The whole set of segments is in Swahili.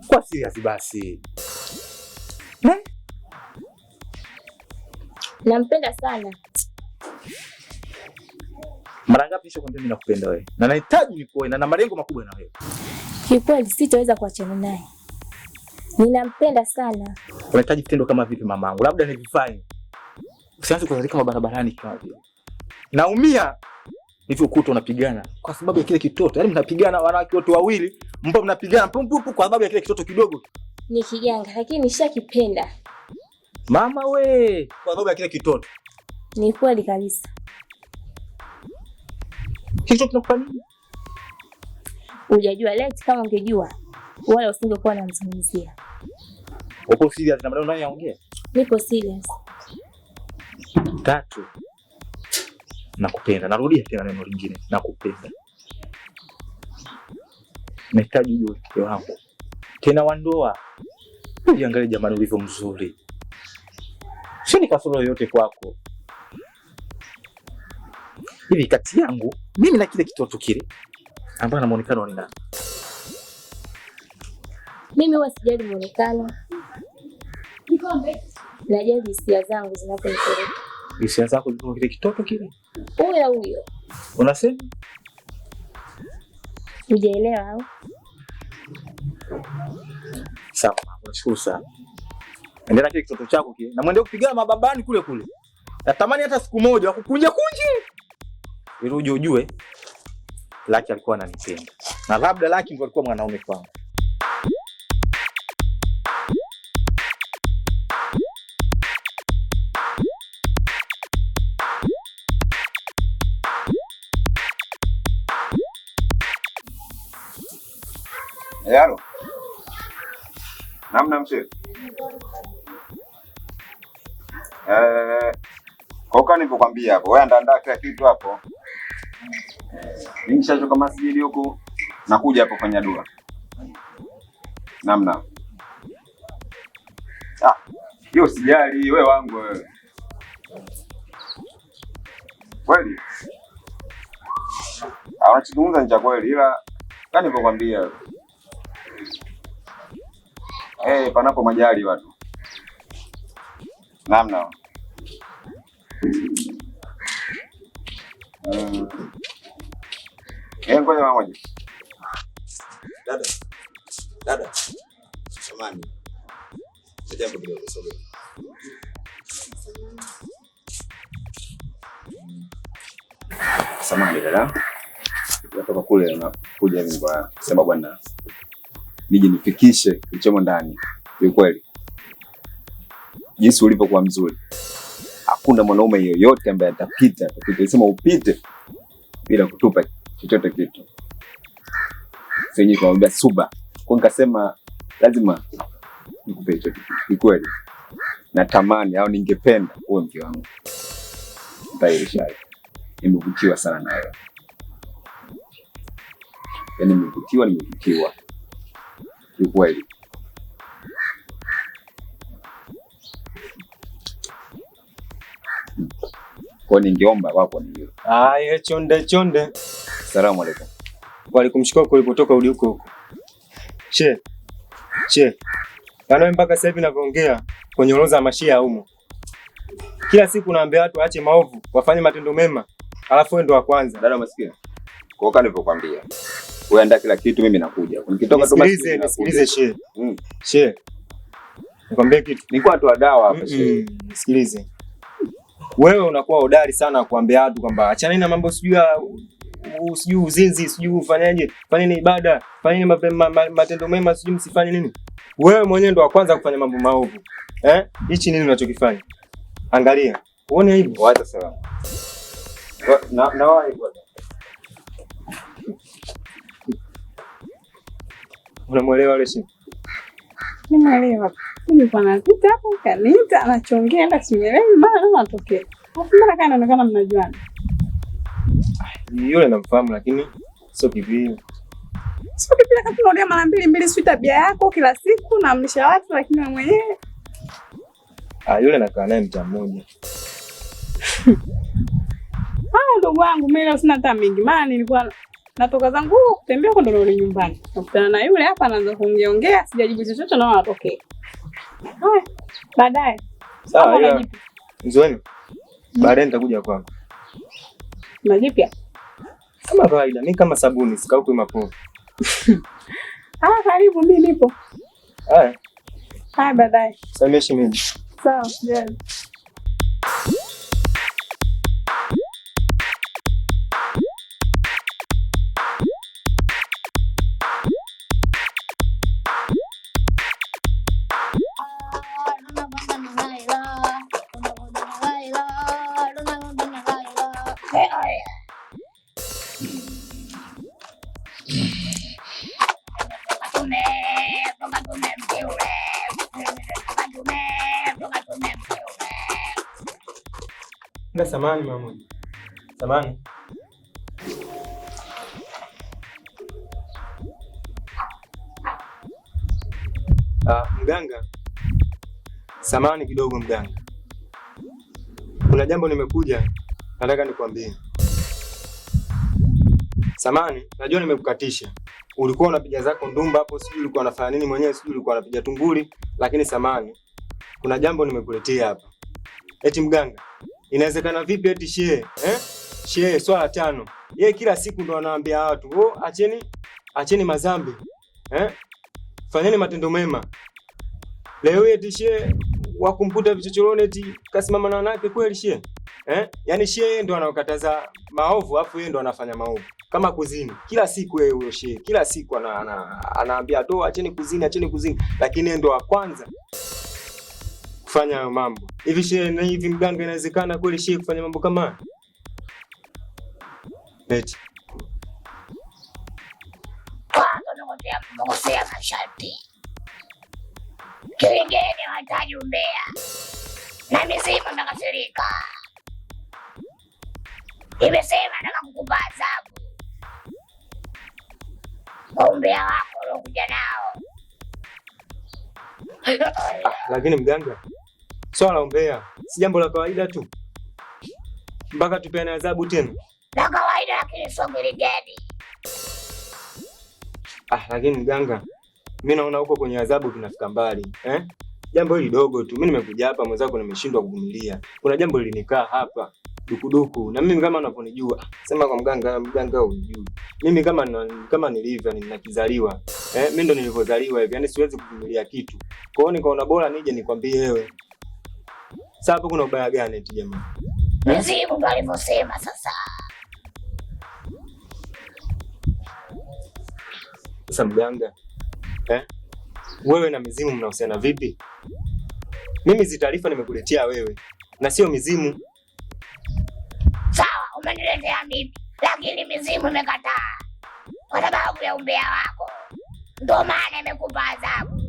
Kwa serious basi. Eh? Nampenda sana. Mara ngapi nishakwambia mimi nakupenda wewe? Na nahitaji nikuoe na na malengo makubwa na wewe. Kiukweli sitaweza kuachana naye. Ninampenda sana. Unahitaji vitendo kama vipi mamangu? Labda nivifanye. Usianze kudhalilika mabarabarani kama vile. Naumia nilivyokuta unapigana kwa sababu ya kile kitoto. Yaani mnapigana wanawake wote wawili, mpo mnapigana pum pum pum kwa sababu ya kile kitoto kidogo. Ni kiganga lakini nishakipenda. Mama we, kwa sababu ya kile kitoto. Ni kweli kabisa. Kitoto kinakupa nini? Hujajua leti, kama ungejua wala usingekuwa unamzungumzia. Upo serious na maneno unayoongea? Nipo serious. Tatu. Nakupenda. Narudia tena neno lingine, nakupenda. Nahitaji uje mke wangu. Tena wa ndoa. Ujiangalie jamani ulivyo mzuri. Sio ni kasoro yoyote kwako. Hivi kati yangu mimi na kile kitoto kile ambaye ana muonekano ni nani? Mimi huwa sijali muonekano. Najali hisia zangu zinaponipeleka. Hisia zako ziko kile kitoto kile? Huyo huyo. Unasema? Hujaelewa au? Sawa, nashukuru sana. Endelea kile kitoto chako kile. Na muendelee kupigana mababani kule kule. Natamani hata siku moja wakukunja kunje. Ili uje ujue Lucky alikuwa ananipenda. Na labda Lucky ndio alikuwa mwanaume kwangu. Halo. Namna mzee. Eh, kwa kama nilivyokuambia hapo, wewe andaa kila kitu hapo. Mimi nishachoka masjidi huku nakuja hapo kufanya dua. Namna. Ah, hiyo sijali wewe wangu wewe. Kweli? Ah, unachozungumza ni cha kweli ila kama nilivyokuambia. Eh, panapo majali watu. Namna. Eh, ngoja mara moja. Dada. Dada. Samahani. Jambo kidogo, sogea. Samahani dada. Natoka kule nakuja mimi kwa sababu bwana nije nifikishe kilichomo ndani. Kiukweli jinsi ulivyokuwa mzuri, hakuna mwanaume yeyote ambaye atapita atapita, sema upite bila kutupa chochote kitu. Senye kumwambia suba kwa, nikasema lazima nikupe hicho kitu. Ni kweli natamani au ningependa uwe mke wangu. Dhahiri nimevutiwa sana na wewe, yaani nimevutiwa, nimevutiwa kiukweli. Kwa ningeomba wako ni hilo. Aya, chonde chonde. Salamu alaykum. Walikumshika kulipotoka uli huko huko. Che. Che. Yaani mpaka sasa hivi ninavyoongea kwenye orodha ya mashia humo. Kila siku naambia watu waache maovu, wafanye matendo mema. Alafu wewe ndo wa kwanza. Dada umesikia? Kwa hiyo nilivyokuambia. Wewe andaa kila kitu, mimi nakuja. Nikitoka tu basi. Nisikilize she. She. Nikwambie kitu. Nilikuwa tu dawa hapa she. Nisikilize. Wewe unakuwa hodari sana kuambia watu kwamba achana na mambo sijui sijui uzinzi, sijui ufanyaje, fanyeni ibada, fanyeni matendo mema, sijui msifanye nini. Wewe mwenyewe ndo wa kwanza kufanya mambo maovu. Eh? Hichi nini unachokifanya? Angalia. Uone aibu. Wacha salama. Na wahi bwana. Unamuelewa yule shi? Nimeelewa. Mimi kwa napita hapo kaniita anachongea na simuelewi mara kama atokee. Alafu mara kana inaonekana mnajuana. Yule namfahamu lakini sio kivile. Sio kivile kama tunaongea mara mbili mbili, sio tabia yako kila siku na mlisha watu lakini wewe mwenyewe. Ah, yule nakaa naye mtaa mmoja. Ah, ndugu wangu mimi leo sina hata mingi. Maana nilikuwa Natoka zangu huko kutembea huko ndo narudi nyumbani. Nakutana na yule hapa anaanza kuongea ongea, sijajibu chochote na anatokea. Haya, baadaye. Sawa, Kama ila unajipi. Nzoeni. Baadaye nitakuja kwako. Unajipya? Kama kawaida, mimi kama sabuni sikauki mapovu. Ah, karibu mimi nipo. Haya, Haya, baadaye. salimia shemeji. Sawa, sijali. Nga samani mama. Samani. Ah, mganga. Samani kidogo mganga. Kuna jambo nimekuja nataka nikwambie. Samani, najua nimekukatisha. Ulikuwa unapiga zako ndumba hapo, sijui ulikuwa unafanya nini mwenyewe, sijui ulikuwa unapiga tunguli, lakini samani, kuna jambo nimekuletea hapa. Eti mganga, inawezekana vipi eti shehe, eh? Shehe swala tano. Yeye kila siku ndo anawaambia watu, "Oh, acheni acheni mazambi." Eh? Fanyeni matendo mema. Leo hii eti shehe wa kumkuta vichochoroni eti kasimama na wanawake kweli shehe? Eh? Yaani shehe ndo anaokataza maovu afu yeye ndo anafanya maovu. Kama kuzini. Kila siku yeye huyo shehe, kila siku anaambia tu acheni kuzini, acheni kuzini, lakini yeye ndo wa kwanza kufanya hayo mambo. Hivi shehe na hivi mganga, inawezekana kweli shehe kufanya mambo kama haya? Eti Kwanza umekosea masharti, kingine wahitaji umbea na mizimu imekasirika, imesema nataka kukupa adhabu kwa umbea wako uliokuja nao. Lakini mganga, swala la umbea si jambo la kawaida tu mpaka tupeane adhabu tena? La kawaida, lakini sio giligeni. Ah, lakini mganga, mimi naona huko kwenye adhabu tunafika mbali eh? Jambo hili dogo tu, mimi nimekuja hapa mwenzako, nimeshindwa kuvumilia. Kuna jambo lilinikaa hapa dukuduku, na mimi kama unavyonijua, sema kwa mganga, mganga unijui mimi kama nilivyo, ninakizaliwa mimi ndo nilivyozaliwa hivi, yani siwezi kuvumilia kitu. Kwa hiyo nikaona bora nije nikwambie wewe. Sasa hapo kuna ubaya gani eti jamani? Mizimu ndo alivyosema sasa. Sasa mganga, eh? Wewe na mizimu mnahusiana vipi? Mimi hizi taarifa nimekuletea wewe na sio mizimu. Sawa, umeniletea mimi, lakini mizimu imekataa kwa sababu ya umbea wako, ndo maana imekupa adhabu.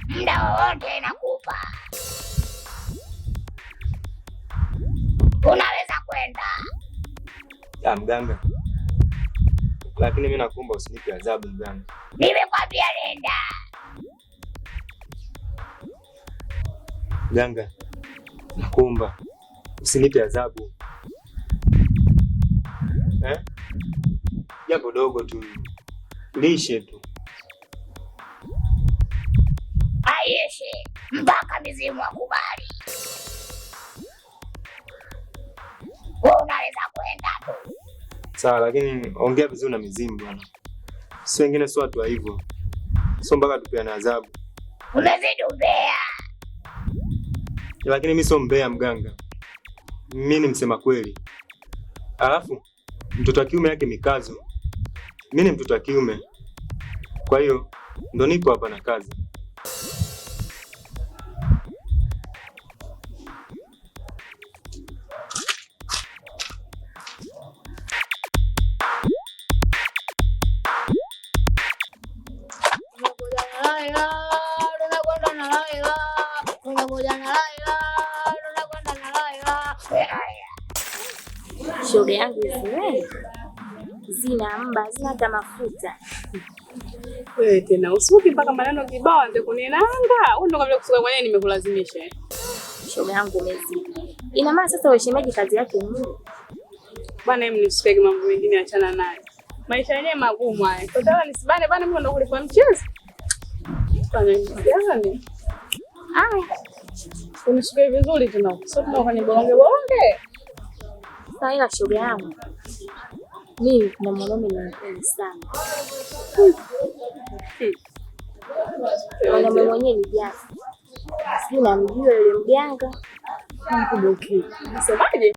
Muda wowote inakupa, unaweza kwenda. Ah, mganga, lakini mimi nakuomba usinipe adhabu mganga. Nimekwambia nenda. Mganga, nakuomba usinipe adhabu eh? Jambo dogo tu, lishe tu. Aishi mpaka mizimu akubali. Wewe unaweza kwenda tu. Sawa, lakini ongea vizuri na mizimu bwana. Si wengine sio watu wa hivyo, sio mpaka tupeane adhabu. Umezidi umbea. Lakini mimi sio mbea mganga, mimi ni msema kweli. Alafu mtoto wa kiume yake mikazo, mimi ni mtoto wa kiume, kwa hiyo ndo niko hapa na kazi. Shoga yangu hizi nywele zina mba, zina hata mafuta. Wewe tena usuki mpaka maneno kibao anze kuninanga. Wewe ndo kabla kusuka mwenyewe nimekulazimisha. Shoga yangu umezidi. Ina maana sasa wewe shemeji kazi yake ni nini? Bwana, hebu nisukeke mambo mengine achana naye. Maisha yenyewe magumu haya. Kwa sababu nisibane bana mimi ndo kulipa mchezo. Fanya gani? Aya. Unisuke vizuri tena. Sio tuna kwenye bonge bonge. Sasa ila shoga yangu, mimi kuna mwanaume nampenda sana. Mwanaume mwenyewe ni Jasi, sijui namjua yule mganga mkubwa. Nasemaje?